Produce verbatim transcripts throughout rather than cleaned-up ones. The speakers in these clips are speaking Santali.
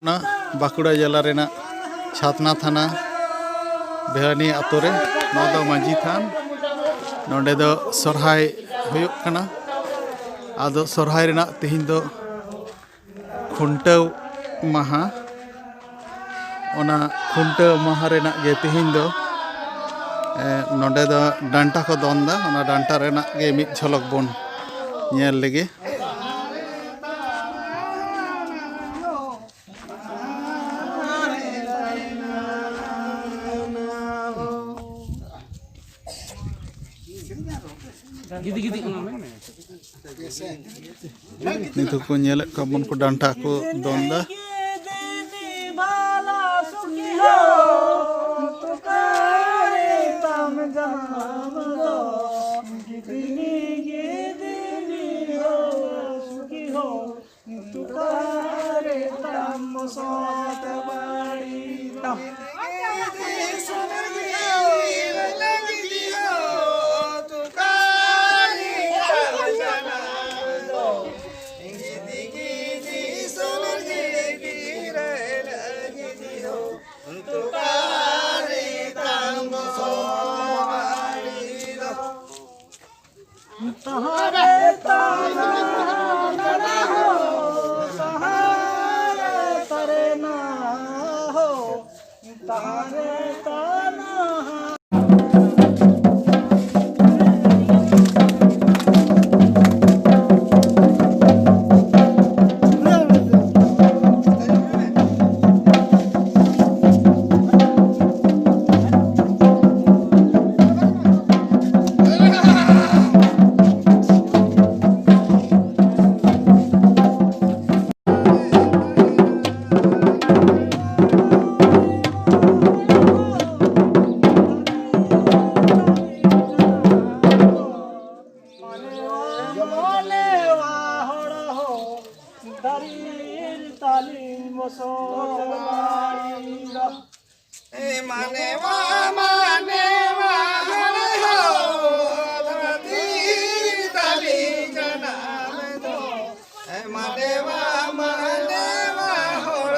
ᱚᱱᱟ ᱵᱟᱸᱠᱩᱲᱟ ᱡᱮᱞᱟ ᱨᱮᱱᱟᱜ ᱪᱷᱟᱛᱱᱟ ᱛᱷᱟᱱᱟ ᱵᱮᱦᱟᱱᱤ ᱟᱛᱳ ᱨᱮ᱾ ᱱᱚᱣᱟ ᱫᱚ ᱢᱟᱹᱡᱷᱤ ᱛᱷᱟᱱ᱾ ᱱᱚᱰᱮ ᱫᱚ ᱥᱚᱨᱦᱟᱭ ᱦᱩᱭᱩᱜ ᱠᱟᱱᱟ᱾ ᱟᱫᱚ ᱥᱚᱨᱦᱟᱭ ᱨᱮᱱᱟᱜ ᱛᱮᱦᱮᱧ ᱫᱚ ᱠᱷᱩᱱᱴᱟᱹᱣ ᱢᱟᱦᱟ᱾ ᱚᱱᱟ ᱠᱷᱩᱱᱴᱟᱹᱣ ᱢᱟᱦᱟ ᱨᱮᱱᱟᱜ ᱜᱮ ᱛᱮᱦᱮᱧ ᱫᱚ, ᱮ, ᱱᱚᱰᱮ ᱫᱚ ᱰᱟᱱᱴᱟ ᱠᱚ ᱫᱚᱱ ᱫᱟ᱾ ᱚᱱᱟ ᱰᱟᱱᱴᱟ ᱨᱮᱱᱟᱜ ᱜᱮ ᱢᱤᱫ ᱡᱷᱚᱞᱚᱠ ᱵᱚᱱ ᱧᱮᱞ ᱞᱮᱜᱮ᱾ ᱱᱤᱛᱚᱜ ᱠᱚ ᱧᱮᱞᱮᱫ ᱠᱚᱣᱟ ᱵᱚᱱ, ᱠᱚ ᱰᱟᱱᱴᱟ ᱠᱚ ᱫᱚᱱ ᱫᱟ᱾ ᱢᱟᱱᱮᱣᱟ, ᱢᱟᱱᱮᱣᱟ, ᱦᱚᱲ ᱦᱚᱸ ᱫᱟᱨᱤᱨ ᱛᱟᱞᱤᱧ ᱵᱚᱥᱚᱛ ᱵᱟᱲᱤ ᱫᱚ᱾ ᱮ ᱢᱟᱱᱮᱣᱟ, ᱢᱟᱱᱮᱣᱟ, ᱦᱚᱲ ᱦᱚᱸ ᱫᱟᱨᱤᱨ ᱛᱟᱞᱤᱧ ᱡᱟᱱᱟᱢ ᱫᱚ᱾ ᱮ ᱢᱟᱱᱮᱣᱟ, ᱢᱟᱱᱮᱣᱟ, ᱦᱚᱲ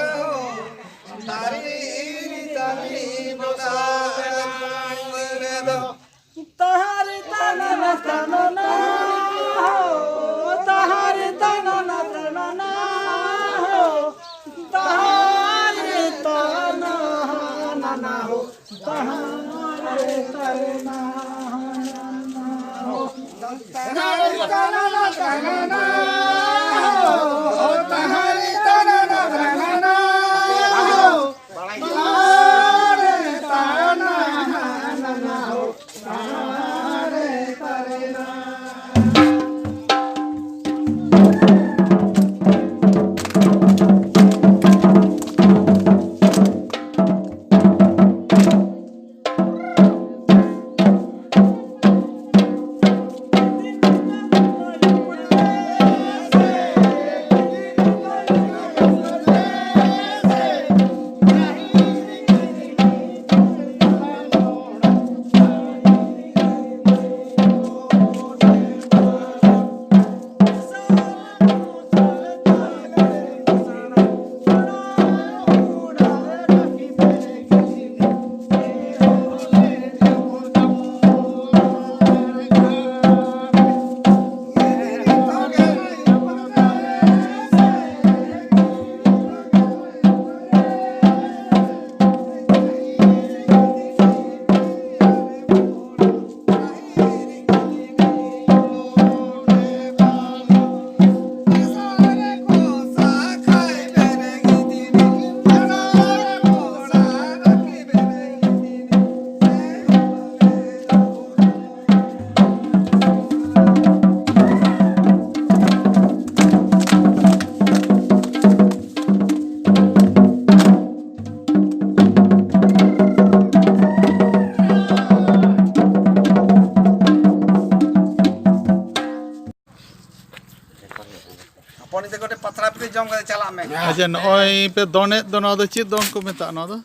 ᱦᱚᱯᱚᱱ ᱤᱧ ᱫᱚ ᱠᱟᱹᱴᱤᱡ ᱯᱟᱛᱲᱟ ᱯᱤᱴᱷᱟᱹ ᱡᱚᱢ ᱠᱟᱛᱮ ᱪᱟᱞᱟᱜ ᱢᱮ᱾ ᱟᱪᱪᱷᱟ, ᱱᱚᱜᱼᱚᱭ ᱯᱮ ᱫᱚᱱᱮᱫ ᱫᱚ, ᱱᱚᱣᱟ ᱫᱚ ᱪᱮᱫ ᱫᱚᱱ ᱠᱚ ᱢᱮᱛᱟᱜᱼᱟ? ᱱᱚᱣᱟ ᱫᱚ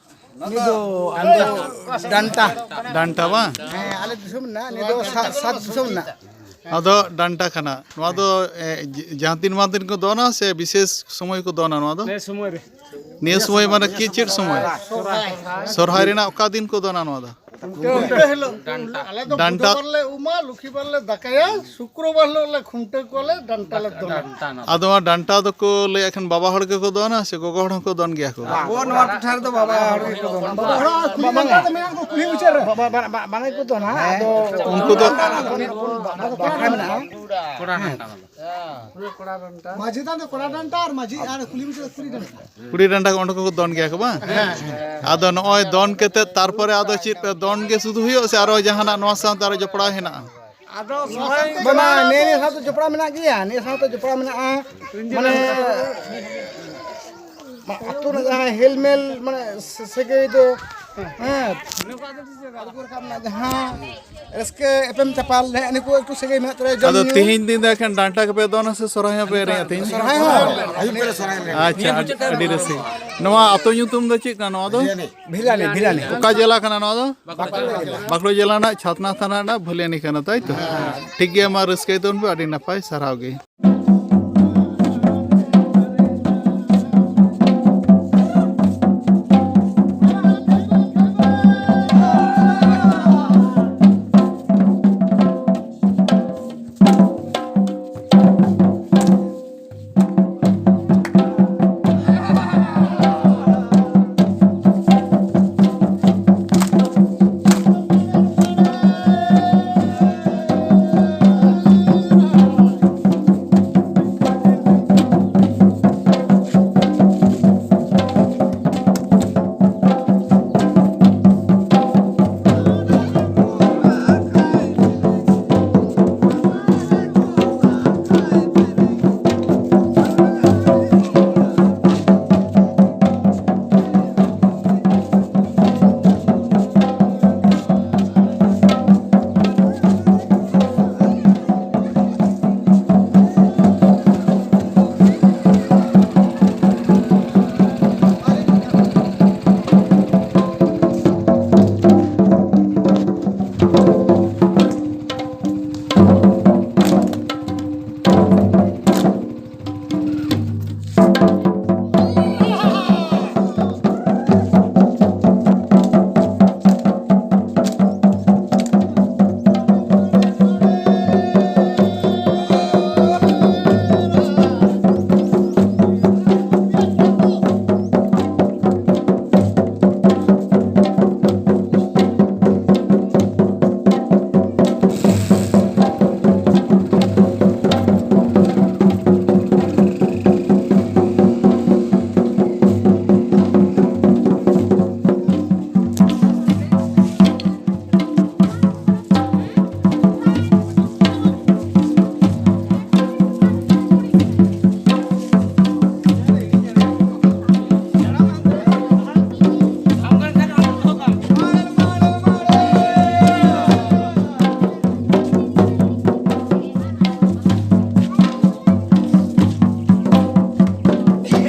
ᱱᱤᱭᱟᱹ ᱫᱚ ᱟᱞᱮ ᱫᱚ ᱰᱟᱱᱴᱟ᱾ ᱰᱟᱱᱴᱟ ᱵᱟᱝ? ᱦᱮᱸ, ᱟᱞᱮ ᱫᱤᱥᱚᱢ ᱨᱮᱱᱟᱜ ᱱᱤᱭᱟᱹ ᱫᱚ ᱥᱟ-, ᱥᱟᱛ ᱫᱤᱥᱚᱢ ᱨᱮᱱᱟᱜ᱾ ᱟᱫᱚ ᱰᱟᱱᱴᱟ ᱠᱟᱱᱟ᱾ ᱱᱚᱣᱟ ᱫᱚ, ᱮ, ᱡ-, ᱡᱟᱦᱟᱸ ᱛᱤᱱ ᱢᱟᱱ ᱫᱤᱱ ᱠᱚ ᱫᱚᱱᱟ ᱥᱮ ᱵᱤᱥᱮᱥ ᱥᱚᱢᱚᱭ ᱠᱚ ᱫᱚᱱᱟ ᱱᱚᱣᱟ ᱫᱚ? ᱱᱤᱭᱟᱹ ᱥᱚᱢᱚᱭ ᱨᱮ᱾ ᱱᱤᱭᱟᱹ ᱥᱚᱢᱚᱭ ᱢᱟᱱᱮ ᱪᱮᱫ, ᱪᱮᱫ ᱥᱚᱢᱚᱭ? ᱥᱚᱨᱦᱟᱭ᱾ ᱥᱚᱨᱦᱟᱭ ᱨᱮᱱᱟᱜ ᱚᱠᱟ ᱫᱤᱱ ᱠᱚ ᱫᱚᱱᱟ ᱱᱚᱣᱟ ᱫᱚ? ᱠᱷᱩᱱᱴᱟᱹᱣ ᱦᱤᱞᱳᱜ ᱟᱞᱮ ᱫᱚ ᱰᱟᱱᱴᱟ᱾ ᱵᱩᱫᱷᱵᱟᱨ ᱞᱮ ᱩᱢᱟ, ᱞᱩᱠᱷᱤᱵᱟᱨ ᱞᱮ ᱫᱟᱠᱟᱭᱟ, ᱥᱩᱠᱨᱚᱵᱟᱨ ᱦᱤᱞᱳᱜ ᱞᱮ ᱠᱷᱩᱱᱴᱟᱹᱣ ᱠᱚᱣᱟᱞᱮ, ᱰᱟᱱᱴᱟ ᱞᱮ ᱫᱚᱱᱟ᱾ ᱟᱫᱚ ᱚᱱᱟ ᱰᱟᱱᱴᱟ ᱫᱚᱠᱚ ᱞᱟᱹᱭᱮᱫ ᱠᱷᱟᱱ ᱵᱟᱵᱟ ᱦᱚᱲ ᱜᱮᱠᱚ ᱫᱚᱱᱟ ᱥᱮ ᱜᱚᱜᱚ ᱦᱚᱲ ᱦᱚᱸᱠᱚ ᱫᱚᱱ ᱜᱮᱭᱟ ᱠᱚ? ᱟᱵᱚ ᱱᱚᱣᱟ ᱴᱚᱴᱷᱟ ᱨᱮᱫᱚ ᱵᱟᱵᱟ ᱦᱚᱲ ᱜᱮᱠᱚ ᱫᱚᱱᱟ᱾ ᱵᱟᱵᱟ ᱦᱚᱲ ᱠᱩᱞᱦᱤ ᱢᱩᱪᱟᱹᱫ ᱨᱮ᱾ ᱵᱟᱵᱟ, ᱵᱟᱵᱟ, ᱵᱟᱵᱟ ᱜᱮᱠᱚ ᱫᱚᱱᱟ᱾ ᱟᱫᱚ ᱩᱱᱠᱩ ᱫᱚ ᱟᱫᱚ ᱠᱚᱲᱟ ᱰᱟᱱᱴᱟ ᱢᱮᱱᱟᱜᱼᱟ᱾ ᱠᱚᱲᱟ ᱰᱟᱱᱴᱟ ᱫᱚ᱾ ᱢᱟᱹᱡᱷᱤ ᱫᱚ ᱠᱚᱲᱟ ᱰᱟᱱᱴᱟ ᱟᱨ ᱢᱟᱹᱡᱷᱤ ᱟᱨ ᱠᱩᱞᱦᱤ ᱢᱩᱪᱟᱹᱫ ᱨᱮ ᱠᱩᱲᱤ ᱰᱟᱱᱴᱟ᱾ ᱠᱩᱲᱤ ᱰᱟᱱᱴᱟ ᱠᱚ ᱚᱸᱰᱮ ᱠᱚ ᱫᱚᱱ ᱜᱮᱭᱟ ᱠᱚ ᱵᱟᱝ? ᱟᱫᱚ ᱱᱚᱜᱼᱚᱭ ᱫᱚᱱ ᱠᱟᱛᱮ ᱛᱟᱨᱯᱚᱨᱮ ᱟᱫᱚ ᱪᱮᱫ ᱯᱮ ᱫᱚᱱ ᱜᱮ ᱥᱩᱫᱷᱩ ᱦᱩᱭᱩᱜᱼᱟ ᱥᱮ ᱟᱨᱚ ᱡᱟᱦᱟᱱᱟᱜ ᱱᱚᱣᱟ ᱥᱟᱶᱛᱮ ᱟᱨᱚ ᱡᱚᱯᱲᱟᱣ ᱦᱮᱱᱟᱜᱼᱟ? ᱟᱫᱚ ᱥᱚᱨᱦᱟᱭ ᱵᱟᱝᱟ, ᱱᱤᱭᱟᱹ, ᱱᱤᱭᱟᱹ ᱥᱟᱶᱛᱮ ᱡᱚᱯᱲᱟᱣ ᱢᱮᱱᱟᱜ ᱜᱮᱭᱟ, ᱱᱤᱭᱟᱹ ᱥᱟᱶᱛᱮ ᱡᱚᱯᱲᱟᱣ ᱢᱮᱱᱟᱜᱼᱟ᱾ ᱢᱟᱱᱮ ᱟᱹᱛᱩ ᱨᱮᱱᱟᱜ ᱡᱟᱦᱟᱸ ᱦᱮᱞᱢᱮᱞ, ᱢᱟᱱᱮ ᱥᱟᱹᱜᱟᱹᱭ ᱫᱚ, ᱦᱮᱸ, ᱟᱹᱛᱩ ᱨᱟᱠᱟᱵ ᱨᱮᱱᱟᱜ ᱡᱟᱦᱟᱸ ᱨᱟᱹᱥᱠᱟᱹ ᱮᱯᱮᱢ ᱪᱟᱯᱟᱞ, ᱦᱮᱸ, ᱱᱩᱠᱩ ᱮᱠᱴᱩ ᱥᱟᱹᱜᱟᱹᱭ ᱢᱮᱱᱟᱜ ᱛᱟᱞᱮᱭᱟ᱾ ᱡᱚᱢ ᱟᱫᱚ ᱧᱩ ᱛᱤᱦᱤᱧ ᱫᱤᱱ ᱫᱚ ᱮᱠᱷᱮᱱ ᱰᱟᱱᱴᱟ ᱜᱮᱯᱮ ᱫᱚᱱᱟ ᱥᱮ ᱥᱚᱨᱦᱟᱭ ᱦᱚᱸᱯᱮ ᱮᱱᱮᱡᱼᱟ ᱛᱤᱦᱤᱧ? ᱥᱚᱨᱦᱟᱭ ᱦᱚᱸ᱾ ᱟᱪᱪᱷᱟ, ᱟᱹᱰᱤ, ᱟᱹᱰᱤ ᱨᱟᱹᱥᱠᱟᱹ᱾ ᱱᱚᱣᱟ ᱟᱹᱛᱩ ᱧᱩᱛᱩᱢ ᱫᱚ ᱪᱮᱫ ᱠᱟᱱᱟ ᱱᱚᱣᱟ ᱫᱚ? ᱵᱷᱤᱞᱟᱱᱤ, ᱵᱷᱤᱞᱟᱱᱤ᱾ ᱚᱠᱟ ᱡᱮᱞᱟ ᱠᱟᱱᱟ ᱱᱚᱣᱟ ᱫᱚ? ᱵᱟᱸᱠᱩᱲᱟ ᱡᱮᱞᱟ᱾ ᱵᱟᱸᱠᱩᱲᱟ ᱡᱮᱞᱟ ᱨᱮᱱᱟᱜ ᱪᱷᱟᱛᱱᱟ ᱛᱷᱟᱱᱟ ᱨᱮᱱᱟᱜ ᱵᱷᱤᱞᱟᱱᱤ ᱠᱟᱱᱟ, ᱛᱟᱭ ᱛᱚ? ᱴᱷᱤᱠ ᱜᱮᱭᱟ, ᱢᱟ ᱨᱟᱹᱥᱠᱟᱹᱭ ᱛᱟᱵᱚᱱ ᱯᱮ, ᱟᱹᱰᱤ ᱱᱟᱯᱟᱭ, ᱥᱟᱨᱦᱟᱣ ᱜᱮ᱾